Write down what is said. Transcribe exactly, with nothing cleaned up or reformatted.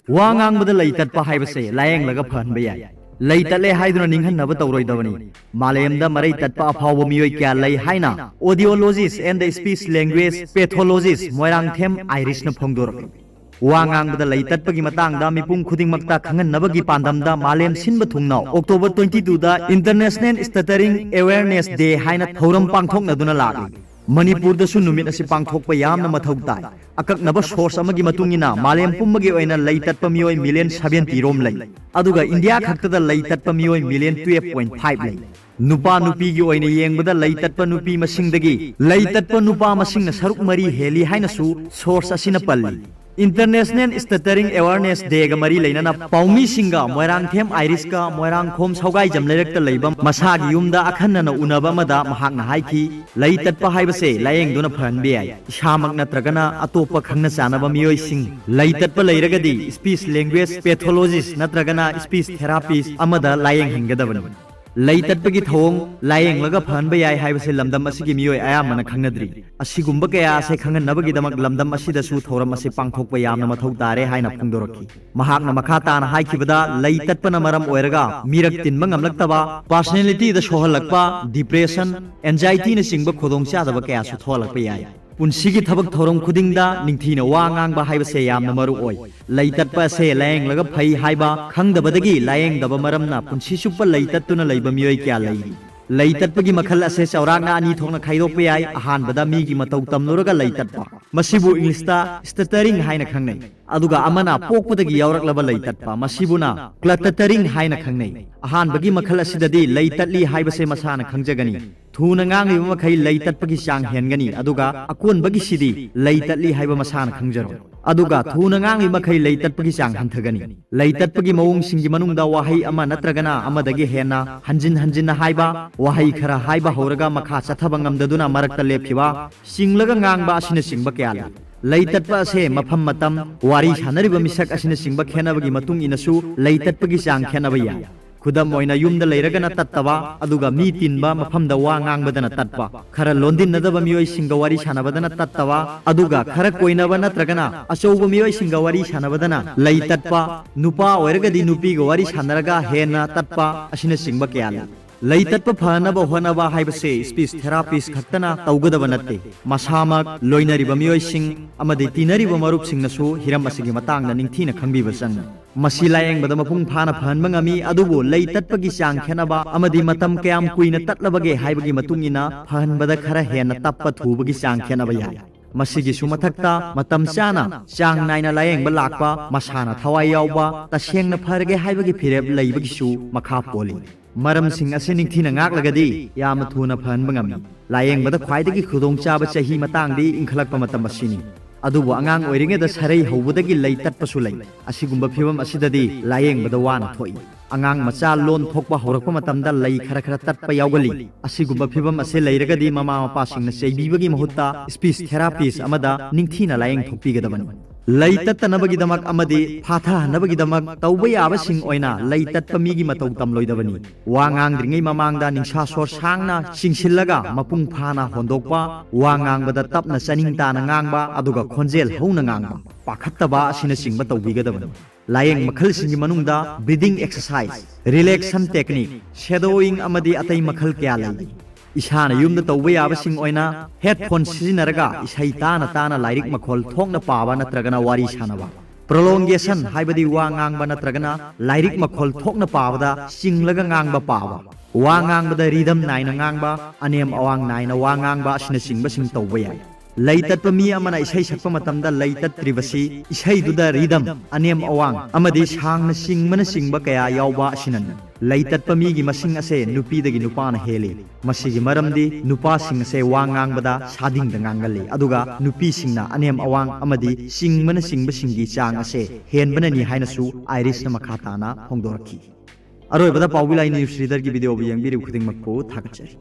ꯋꯥ ꯉꯥꯡꯕꯗ ꯂꯩ ꯇꯠꯄ ꯍꯥꯏꯕꯁꯦ ꯂꯥꯌꯦꯡꯂꯒ ꯐꯍꯟꯕ ꯌꯥꯏ꯫ ꯂꯩ ꯇꯠꯂꯦ ꯍꯥꯏꯗꯨꯅ ꯅꯤꯡꯍꯟꯅꯕ ꯇꯧꯔꯣꯏꯗꯕꯅꯤ꯫ ꯃꯥꯂꯦꯝꯗ ꯃꯔꯩ ꯇꯠꯄ ꯑꯐꯥꯎꯕ ꯃꯤꯑꯣꯏ ꯀꯌꯥ ꯂꯩ ꯍꯥꯏꯅ Audiologist and the Speech Language Pathologist Moirangthem ꯑꯥꯏꯔꯤꯁꯅ ꯐꯣꯡꯗꯣꯔꯛꯂꯤ꯫ ꯋꯥ ꯉꯥꯡꯕꯗ ꯂꯩ ꯇꯠꯄꯒꯤ ꯃꯇꯥꯡꯗ ꯃꯤꯄꯨꯝ ꯈꯨꯗꯤꯡꯃꯛꯇ ꯈꯪꯍꯟꯅꯕꯒꯤ ꯄꯥꯟꯗꯝꯗ ꯃꯥꯂꯦꯝ ꯁꯤꯟꯕ ꯊꯨꯡꯅ October twenty two ꯗ International Stuttering Awareness Day ꯍꯥꯏꯅ ꯊꯧꯔꯝ ꯄꯥꯡꯊꯣꯛꯅꯗꯨꯅ ꯂꯥꯛꯂꯤ꯫ ꯃꯅꯤꯄꯨꯔꯗꯁꯨ ꯅꯨꯃꯤꯠ ꯑꯁꯤ ꯄꯥꯡꯊꯣꯛꯄ ꯌꯥꯝꯅ ꯃꯊꯧ ꯇꯥꯏ꯫ ꯑꯀꯛꯅꯕ source ꯑꯃꯒꯤ ꯃꯇꯨꯡ ꯏꯟꯅ ꯃꯥꯂꯦꯝ ꯄꯨꯝꯕꯒꯤ ꯑꯣꯏꯅ ꯂꯩ ꯇꯠꯄ ꯃꯤꯑꯣꯏ million seventy ꯔꯣꯝ ꯂꯩ꯫ ꯑꯗꯨꯒ ꯏꯟꯗꯤꯌꯥ ꯈꯛꯇꯗ ꯂꯩ ꯇꯠꯄ ꯃꯤꯑꯣꯏ million twelve point five ꯂꯩ꯫ ꯅꯨꯄꯥ ꯅꯨꯄꯤꯒꯤ ꯑꯣꯏꯅ ꯌꯦꯡꯕꯗ ꯂꯩ ꯇꯠꯄ ꯅꯨꯄꯤ ꯃꯁꯤꯡꯗꯒꯤ ꯂꯩ ꯇꯠꯄ ꯅꯨꯄꯥ ꯃꯁꯤꯡꯅ ꯁꯔꯨꯛ ꯃꯔꯤ ꯍꯦꯜꯂꯤ ꯍꯥꯏꯅꯁꯨ source ꯑꯁꯤꯅ ꯄꯜꯂꯤ꯫ International Stuttering Awareness Day ꯒ ꯃꯔꯤ ꯂꯩꯅꯅ ꯄꯥꯎꯃꯤꯁꯤꯡꯒ ꯃꯣꯏꯔꯥꯡꯊꯦꯝ ꯑꯥꯏꯔꯤꯁꯀ ꯃꯣꯏꯔꯥꯡꯈꯣꯝ ꯁꯧꯒꯥꯏꯖꯝ ꯂꯩꯔꯛꯇ ꯂꯩꯕ ꯃꯁꯥꯒꯤ ꯌꯨꯝꯗ ꯑꯈꯟꯅꯅ ꯎꯅꯕ ꯑꯃꯗ ꯃꯍꯥꯛꯅ ꯍꯥꯏꯈꯤ, ꯂꯩ ꯇꯠꯄ ꯍꯥꯏꯕꯁꯦ ꯂꯥꯌꯦꯡꯗꯨꯅ ꯐꯍꯟꯕ ꯌꯥꯏ꯫ ꯏꯁꯥꯃꯛ ꯅꯠꯇ꯭ꯔꯒꯅ ꯑꯇꯣꯞꯄ ꯈꯪꯅ ꯆꯥꯟꯅꯕ ꯃꯤꯑꯣꯏꯁꯤꯡ ꯂꯩ ꯇꯠꯄ ꯂꯩꯔꯒꯗꯤ speech language pathologist ꯅꯠꯇ꯭ꯔꯒꯅ speech therapist ꯑꯃꯗ ꯂꯥꯌꯦꯡꯍꯟꯒꯗꯕꯅꯤ꯫ ꯂꯩ ꯇꯠꯄꯒꯤ ꯊꯧꯑꯣꯡ ꯂꯥꯌꯦꯡꯂꯒ ꯐꯍꯟꯕ ꯌꯥꯏ ꯍꯥꯏꯕꯁꯤ ꯂꯝꯗꯝ ꯑꯁꯤꯒꯤ ꯃꯤꯑꯣꯏ ꯑꯌꯥꯝꯕꯅ ꯈꯪꯅꯗ꯭ꯔꯤ꯫ ꯑꯁꯤꯒꯨꯝꯕ ꯀꯌꯥ ꯑꯁꯦ ꯈꯪꯍꯟꯅꯕꯒꯤꯗꯃꯛ ꯂꯝꯗꯝ ꯑꯁꯤꯗꯁꯨ ꯊꯧꯔꯝ ꯑꯁꯤ ꯄꯥꯡꯊꯣꯛꯄ ꯌꯥꯝꯅ ꯃꯊꯧ ꯇꯥꯔꯦ ꯍꯥꯏꯅ ꯐꯣꯡꯗꯣꯔꯛꯈꯤ꯫ ꯃꯍꯥꯛꯅ ꯃꯈꯥ ꯇꯥꯅ ꯍꯥꯏꯈꯤꯕꯗ, ꯂꯩ ꯇꯠꯄꯅ ꯃꯔꯝ ꯑꯣꯏꯔꯒ ꯃꯤꯔꯛ ꯇꯤꯟꯕ ꯉꯝꯂꯛꯇꯕ, personality ꯗ ꯁꯣꯛꯍꯜꯂꯛꯄ, depression, anxiety ꯅꯆꯤꯡꯕ ꯈꯨꯗꯣꯡꯆꯥꯗꯕ ꯀꯌꯥꯁꯨ ꯊꯣꯛꯍꯜꯂꯛꯄ ꯌꯥꯏ꯫ ꯄꯨꯟꯁꯤꯒꯤ ꯊꯕꯛ ꯊꯧꯔꯝ ꯈꯨꯗꯤꯡꯗ ꯅꯤꯡꯊꯤꯅ ꯋꯥ ꯉꯥꯡꯕ ꯍꯥꯏꯕꯁꯦ ꯌꯥꯝꯅ ꯃꯔꯨ ꯑꯣꯏ꯫ ꯂꯩ ꯇꯠꯄ ꯑꯁꯦ ꯂꯥꯌꯦꯡꯂꯒ ꯐꯩ ꯍꯥꯏꯕ ꯈꯪꯗꯕꯗꯒꯤ ꯂꯥꯌꯦꯡꯗꯕ ꯃꯔꯝꯅ ꯄꯨꯟꯁꯤ ꯆꯨꯞꯄ ꯂꯩ ꯇꯠꯇꯨꯅ ꯂꯩꯕ ꯃꯤꯑꯣꯏ ꯀꯌꯥ ꯂꯩꯔꯤ꯫ ꯂꯩ ꯇꯠꯄꯒꯤ ꯃꯈꯜ ꯑꯁꯦ ꯆꯥꯎꯔꯥꯛꯅ ꯑꯅꯤ ꯊꯣꯛꯅ ꯈꯥꯏꯗꯣꯛꯄ ꯌꯥꯏ꯫ ꯑꯍꯥꯟꯕꯗ ꯃꯤꯒꯤ ꯃꯇꯧ ꯇꯝꯂꯨꯔꯒ ꯂꯩ ꯇꯠꯄ, ꯃꯁꯤꯕꯨ ꯏꯪꯂꯤꯁꯇ stuttering ꯍꯥꯏꯅ ꯈꯪꯅꯩ꯫ ꯑꯗꯨꯒ ꯑꯃꯅ ꯄꯣꯛꯄꯗꯒꯤ ꯌꯥꯎꯔꯛꯂꯕ ꯂꯩ ꯇꯠꯄ, ꯃꯁꯤꯕꯨꯅ cluttering ꯍꯥꯏꯅ ꯈꯪꯅꯩ꯫ ꯑꯍꯥꯟꯕꯒꯤ ꯃꯈꯜ ꯑꯁꯤꯗꯗꯤ ꯂꯩ ꯇꯠꯂꯤ ꯍꯥꯏꯕꯁꯦ ꯃꯁꯥꯅ ꯈꯪꯖꯒꯅꯤ꯫ ꯊꯨꯅ ꯉꯥꯡꯂꯤꯕ ꯃꯈꯩ ꯂꯩ ꯇꯠꯄꯒꯤ ꯆꯥꯡ ꯍꯦꯟꯒꯅꯤ, ꯑꯗꯨꯒ ꯑꯀꯣꯟꯕꯒꯤꯁꯤꯗꯤ ꯂꯩ ꯇꯠꯂꯤ ꯍꯥꯏꯕ ꯃꯁꯥꯅ ꯈꯪꯖꯔꯣꯏ꯫ ꯑꯗꯨꯒ ꯊꯨꯅ ꯉꯥꯡꯂꯤꯕ ꯃꯈꯩ ꯂꯩ ꯇꯠꯄꯒꯤ ꯆꯥꯡ ꯍꯟꯊꯒꯅꯤ꯫ ꯂꯩ ꯇꯠꯄꯒꯤ ꯃꯑꯣꯡꯁꯤꯡꯒꯤ ꯃꯅꯨꯡꯗ ꯋꯥꯍꯩ ꯑꯃ ꯅꯠꯇ꯭ꯔꯒꯅ ꯑꯃꯗꯒꯤ ꯍꯦꯟꯅ ꯍꯟꯖꯤꯟ ꯍꯟꯖꯤꯟꯅ ꯍꯥꯏꯕ, ꯋꯥꯍꯩ ꯈꯔ ꯍꯥꯏꯕ ꯍꯧꯔꯒ ꯃꯈꯥ ꯆꯠꯊꯕ ꯉꯝꯗꯗꯨꯅ ꯃꯔꯛꯇ ꯂꯦꯞꯈꯤꯕ, ꯆꯤꯡꯂꯒ ꯉꯥꯡꯕ ꯑꯁꯤꯅꯆꯤꯡꯕ ꯀꯌꯥ ꯂꯩ꯫ ꯂꯩ ꯇꯠꯄ ꯑꯁꯦ ꯃꯐꯝ ꯃꯇꯝ, ꯋꯥꯔꯤ ꯁꯥꯟꯅꯔꯤꯕ ꯃꯤꯁꯛ ꯑꯁꯤꯅꯆꯤꯡꯕ ꯈꯦꯠꯅꯕꯒꯤ ꯃꯇꯨꯡ ꯏꯟꯅꯁꯨ ꯂꯩ ꯇꯠꯄꯒꯤ ꯆꯥꯡ ꯈꯦꯠꯅꯕ ꯌꯥꯏ꯫ ꯈꯨꯗꯝ ꯑꯣꯏꯅ, ꯌꯨꯝꯗ ꯂꯩꯔꯒꯅ ꯇꯠꯇꯕ, ꯑꯗꯨꯒ ꯃꯤ ꯇꯤꯟꯕ ꯃꯐꯝꯗ ꯋꯥ ꯉꯥꯡꯕꯗꯅ ꯇꯠꯄ, ꯈꯔ ꯂꯣꯟꯗꯤꯟꯅꯗꯕ ꯃꯤꯑꯣꯏꯁꯤꯡꯒ ꯋꯥꯔꯤ ꯁꯥꯟꯅꯕꯗꯅ ꯇꯠꯇꯕ, ꯑꯗꯨꯒ ꯈꯔ ꯀꯣꯏꯅꯕ ꯅꯠꯇ꯭ꯔꯒꯅ ꯑꯆꯧꯕ ꯃꯤꯑꯣꯏꯁꯤꯡꯒ ꯋꯥꯔꯤ ꯁꯥꯟꯅꯕꯗꯅ ꯂꯩ ꯇꯠꯄ, ꯅꯨꯄꯥ ꯑꯣꯏꯔꯒꯗꯤ ꯅꯨꯄꯤꯒ ꯋꯥꯔꯤ ꯁꯥꯟꯅꯔꯒ ꯍꯦꯟꯅ ꯇꯠꯄ ꯑꯁꯤꯅꯆꯤꯡꯕ ꯀꯌꯥ ꯂꯩ꯫ ꯂꯩ ꯇꯠꯄ ꯐꯅꯕ ꯍꯣꯠꯅꯕ ꯍꯥꯏꯕꯁꯦ speech therapist ꯈꯛꯇꯅ ꯇꯧꯒꯗꯕ ꯅꯠꯇꯦ꯫ ꯃꯁꯥꯃꯛ, ꯂꯣꯏꯅꯔꯤꯕ ꯃꯤꯑꯣꯏꯁꯤꯡ ꯑꯃꯗꯤ ꯇꯤꯟꯅꯔꯤꯕ ꯃꯔꯨꯞꯁꯤꯡꯅꯁꯨ ꯍꯤꯔꯝ ꯑꯁꯤꯒꯤ ꯃꯇꯥꯡꯗ ꯅꯤꯡꯊꯤꯅ ꯈꯪꯕꯤꯕ ꯆꯪꯏ꯫ ꯃꯁꯤ ꯂꯥꯌꯦꯡꯕꯗ ꯃꯄꯨꯡ ꯐꯥꯅ ꯐꯍꯟꯕ ꯉꯝꯃꯤ, ꯑꯗꯨꯕꯨ ꯂꯩ ꯇꯠꯄꯒꯤ ꯆꯥꯡ ꯈꯦꯠꯅꯕ ꯑꯃꯗꯤ ꯃꯇꯝ ꯀꯌꯥꯝ ꯀꯨꯏꯅ ꯇꯠꯂꯕꯒꯦ ꯍꯥꯏꯕꯒꯤ ꯃꯇꯨꯡ ꯏꯟꯅ ꯐꯍꯟꯕꯗ ꯈꯔ ꯍꯦꯟꯅ ꯇꯞꯄ ꯊꯨꯕꯒꯤ ꯆꯥꯡ ꯈꯦꯠꯅꯕ ꯌꯥꯏ꯫ ꯃꯁꯤꯒꯤꯁꯨ ꯃꯊꯛꯇ, ꯃꯇꯝ ꯆꯥꯅ, ꯆꯥꯡ ꯅꯥꯏꯅ ꯂꯥꯌꯦꯡꯕ ꯂꯥꯛꯄ, ꯃꯁꯥꯅ ꯊꯋꯥꯏ ꯌꯥꯎꯕ, ꯇꯁꯦꯡꯅ ꯐꯔꯒꯦ ꯍꯥꯏꯕꯒꯤ ꯐꯤꯔꯦꯞ ꯂꯩꯕꯒꯤꯁꯨ ꯃꯈꯥ ꯄꯣꯜꯂꯤ꯫ ꯃꯔꯝꯁꯤꯡ ꯑꯁꯤ ꯅꯤꯡꯊꯤꯅ ꯉꯥꯛꯂꯒꯗꯤ ꯌꯥꯝꯅ ꯊꯨꯅ ꯐꯍꯟꯕ ꯉꯝꯃꯤ꯫ ꯂꯥꯌꯦꯡꯕꯗ ꯈ꯭ꯋꯥꯏꯗꯒꯤ ꯈꯨꯗꯣꯡꯆꯥꯕ ꯆꯍꯤ ꯃꯇꯥꯡꯗꯤ ꯏꯟꯈꯠꯂꯛꯄ ꯃꯇꯝ ꯑꯁꯤꯅꯤ꯫ ꯑꯗꯨꯕꯨ ꯑꯉꯥꯡ ꯑꯣꯏꯔꯤꯉꯩꯗ ꯁꯔꯩ ꯍꯧꯕꯗꯒꯤ ꯂꯩ ꯇꯠꯄꯁꯨ ꯂꯩ꯫ ꯑꯁꯤꯒꯨꯝꯕ ꯐꯤꯚꯝ ꯑꯁꯤꯗꯗꯤ ꯂꯥꯌꯦꯡꯕꯗ ꯋꯥꯅ ꯊꯣꯛꯏ꯫ ꯑꯉꯥꯡ ꯃꯆꯥ ꯂꯣꯟ ꯊꯣꯛꯄ ꯍꯧꯔꯛꯄ ꯃꯇꯝꯗ ꯂꯩ ꯈꯔ ꯈꯔ ꯇꯠꯄ ꯌꯥꯎꯒꯜꯂꯤ꯫ ꯑꯁꯤꯒꯨꯝꯕ ꯐꯤꯚꯝ ꯑꯁꯤ ꯂꯩꯔꯒꯗꯤ ꯃꯃꯥ ꯃꯄꯥꯁꯤꯡꯅ ꯆꯩꯕꯤꯕꯒꯤ ꯃꯍꯨꯠꯇ speech therapist ꯑꯃꯗ ꯅꯤꯡꯊꯤꯅ ꯂꯥꯌꯦꯡꯊꯣꯛꯄꯤꯒꯗꯕꯅꯤ꯫ ꯂꯩ ꯇꯠꯇꯅꯕꯒꯤꯗꯃꯛ ꯑꯃꯗꯤ ꯐꯥꯊꯍꯟꯅꯕꯒꯤꯗꯃꯛ ꯇꯧꯕ ꯌꯥꯕꯁꯤꯡ ꯑꯣꯏꯅ ꯂꯩ ꯇꯠꯄ ꯃꯤꯒꯤ ꯃꯇꯧ ꯇꯝꯂꯣꯏꯗꯕꯅꯤ꯫ ꯋꯥ ꯉꯥꯡꯗ꯭ꯔꯤꯉꯩ ꯃꯃꯥꯡꯗ ꯅꯤꯡꯁꯥ ꯁꯣꯔ ꯁꯥꯡꯅ ꯆꯤꯡꯁꯤꯜꯂꯒ ꯃꯄꯨꯡ ꯐꯥꯅ ꯍꯣꯟꯗꯣꯛꯄ, ꯋꯥ ꯉꯥꯡꯕꯗ ꯇꯞꯅ ꯆꯥꯅꯤꯡ ꯇꯥꯅ ꯉꯥꯡꯕ, ꯑꯗꯨꯒ ꯈꯣꯟꯖꯦꯜ ꯍꯧꯅ ꯉꯥꯡꯕ, ꯄꯥꯈꯠꯇꯕ ꯑꯁꯤꯅꯆꯤꯡꯕ ꯇꯧꯕꯤꯒꯗꯕꯅꯤ꯫ ꯂꯥꯌꯦꯡ ꯃꯈꯜꯁꯤꯡꯒꯤ ꯃꯅꯨꯡꯗ breathing exercise, relaxation technique, shadowing ꯑꯃꯗꯤ ꯑꯇꯩ ꯃꯈꯜ ꯀꯌꯥ ꯂꯩꯔꯤ꯫ ꯏꯁꯥꯅ ꯌꯨꯝꯗ ꯇꯧꯕ ꯌꯥꯕꯁꯤꯡ ꯑꯣꯏꯅ headphone ꯁꯤꯖꯤꯟꯅꯔꯒ ꯏꯁꯩ ꯇꯥꯅ ꯇꯥꯅ ꯂꯥꯏꯔꯤꯛ ꯃꯈꯣꯜ ꯊꯣꯛꯅ ꯄꯥꯕ ꯅꯠꯇ꯭ꯔꯒꯅ ꯋꯥꯔꯤ ꯁꯥꯟꯅꯕ꯫ Prolongation ꯍꯥꯏꯕꯗꯤ ꯋꯥ ꯉꯥꯡꯕ ꯅꯠꯇ꯭ꯔꯒꯅ ꯂꯥꯏꯔꯤꯛ ꯃꯈꯣꯜ ꯊꯣꯛꯅ ꯄꯥꯕꯗ ꯆꯤꯡꯂꯒ ꯉꯥꯡꯕ ꯄꯥꯕ꯫ ꯋꯥ ꯉꯥꯡꯕꯗ rhythm ꯅꯥꯏꯅ ꯉꯥꯡꯕ, ꯑꯅꯦꯝ ꯑꯋꯥꯡ ꯅꯥꯏꯅ ꯋꯥ ꯉꯥꯡꯕ ꯑꯁꯤꯅꯆꯤꯡꯕꯁꯤꯡ ꯇꯧꯕ ꯌꯥꯏ꯫ ꯂꯩ ꯇꯠꯄ ꯃꯤ ꯑꯃꯅ ꯏꯁꯩ ꯁꯛꯄ ꯃꯇꯝꯗ ꯂꯩ ꯇꯠꯇ꯭ꯔꯤꯕꯁꯤ ꯏꯁꯩꯗꯨꯗ rhythm, ꯑꯅꯦꯝ ꯑꯋꯥꯡ ꯑꯃꯗꯤ ꯁꯥꯡꯅ ꯆꯤꯡꯕꯅꯆꯤꯡꯕ ꯀꯌꯥ ꯌꯥꯎꯕ ꯑꯁꯤꯅꯅꯤ꯫ ꯂꯩ ꯇꯠꯄ ꯃꯤꯒꯤ ꯃꯁꯤꯡ ꯑꯁꯦ ꯅꯨꯄꯤꯗꯒꯤ ꯅꯨꯄꯥꯅ ꯍꯦꯜꯂꯤ꯫ ꯃꯁꯤꯒꯤ ꯃꯔꯝꯗꯤ ꯅꯨꯄꯥꯁꯤꯡ ꯑꯁꯦ ꯋꯥ ꯉꯥꯡꯕꯗ ꯁꯥꯗꯤꯡꯗ ꯉꯥꯡꯒꯜꯂꯤ, ꯑꯗꯨꯒ ꯅꯨꯄꯤꯁꯤꯡꯅ ꯑꯅꯦꯝ ꯑꯋꯥꯡ ꯑꯃꯗꯤ ꯆꯤꯡꯕꯅꯆꯤꯡꯕꯁꯤꯡꯒꯤ ꯆꯥꯡ ꯑꯁꯦ ꯍꯦꯟꯕꯅꯅꯤ ꯍꯥꯏꯅꯁꯨ ꯑꯥꯏꯔꯤꯁꯅ ꯃꯈꯥ ꯇꯥꯅ ꯐꯣꯡꯗꯣꯔꯛꯈꯤ꯫ ꯑꯔꯣꯏꯕꯗ ꯄꯥꯎꯕꯤ ꯂꯥꯏ news readerꯒꯤ videoꯕꯨ ꯌꯦꯡꯕꯤꯔꯤꯕ ꯈꯨꯗꯤꯡꯃꯛꯄꯨ ꯊꯥꯒꯠꯆꯔꯤ꯫